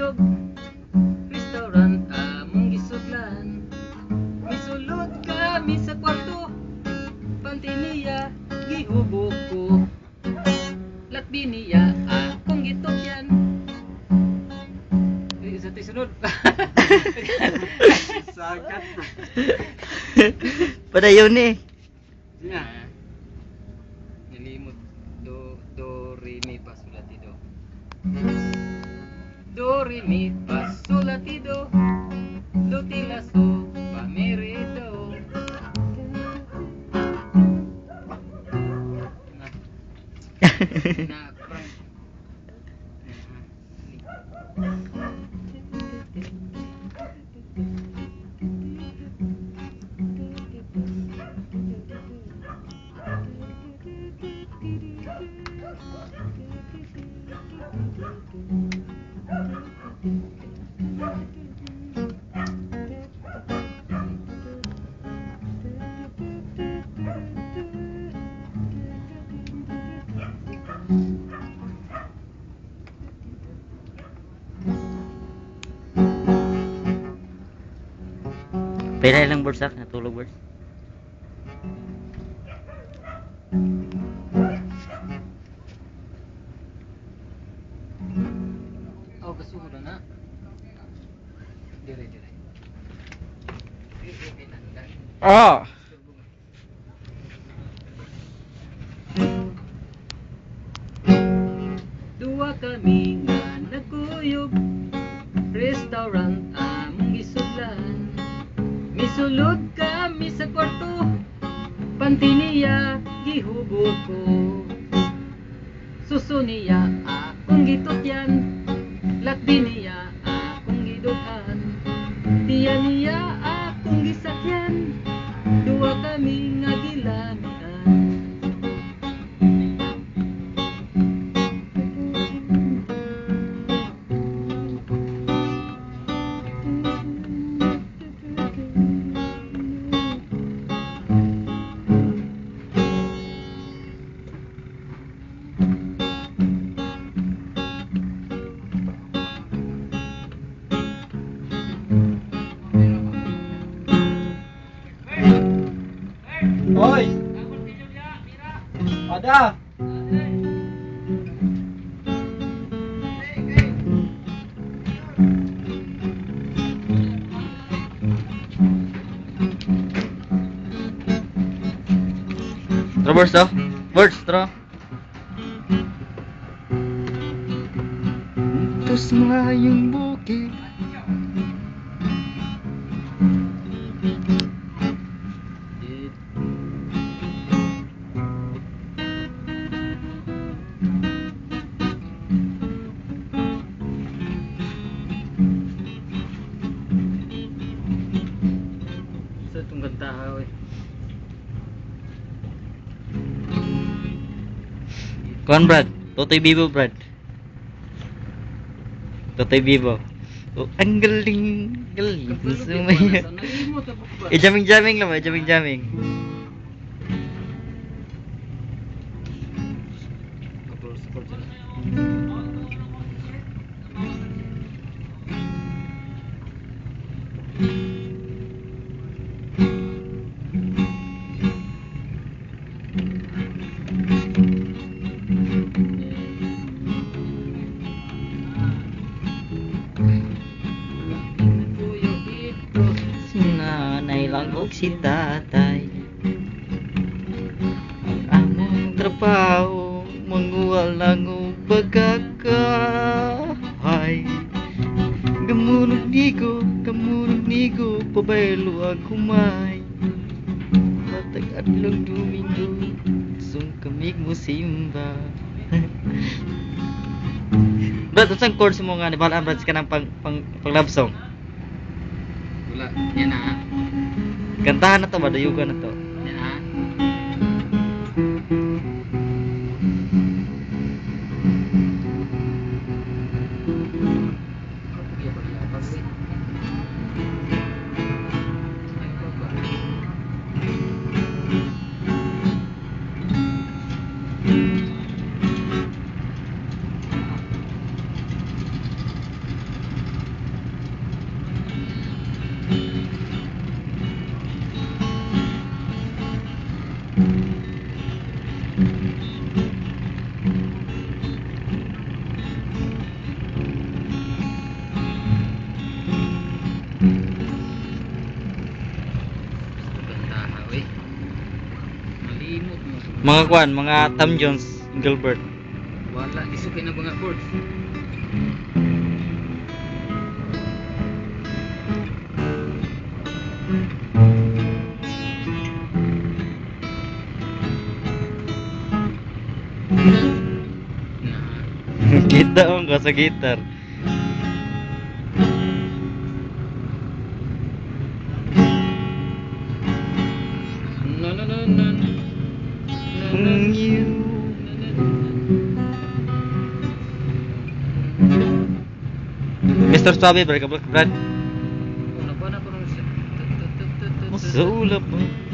nagkuyog, restaurant among gisudlan. Misulod kami sa kwarto, panty niya gihubo ko. Lakbi niya akong gitugyan. Uy, sa to'y sunod. Sagat. Padayon eh. Sina. Ah, nilimot do do re mi fa sol la ti do. Do re mi fa sol la ti do. Do ti la so fa mi re do. Na na parang Pila lang birds ah, natulog birds. Oh, kasuhod na. Dire dire. Dire dire na. Ah. Duwa kami nga nagkuyog, restaurant among gisudlan. Misulod kami sa kwarto, panty niya gihubo ko. Suso niya akong gitutyan, lakbi niya akong gidughan. Tiya niya akong gisakyan, duwa kami nga gilamian. Hoy! Ada! Tara birds oh. Birds, tara. Ito sa malayong bukid. Sa itong kantaha, oy. Kuan Brad, Totoy Bibo Brad. Totoy Bibo. Oh, ang galing, galing Kabalo gyud ko na sumaya. sa nalimot ako ba. Eh, jamming jamming lang ba? Jamming jamming. Kabalo sa chords na. Nagkuyog ito. Si nanay lang og si tatay. Ang among trabaho, manguha lang og bagakahay. Gamunog nigo, pabaylo ang humay. Matag adlong Domingo, sung kamig mo simba. Brad, unsang chords mo nga ni balaan Brad sa kanang pang pang, pang love song? Wala, yan na. Kantahan na to ba dayugan na to? Yan na. Mga kwan, mga Tom Jones, Gilbert. Wala, gisukay na mga chords. Na. Kita ko sa guitar. Na na na na. Na na You. na na na. Mr. Suave, Brad, Brad. Una pa na ko nung Masulap mo.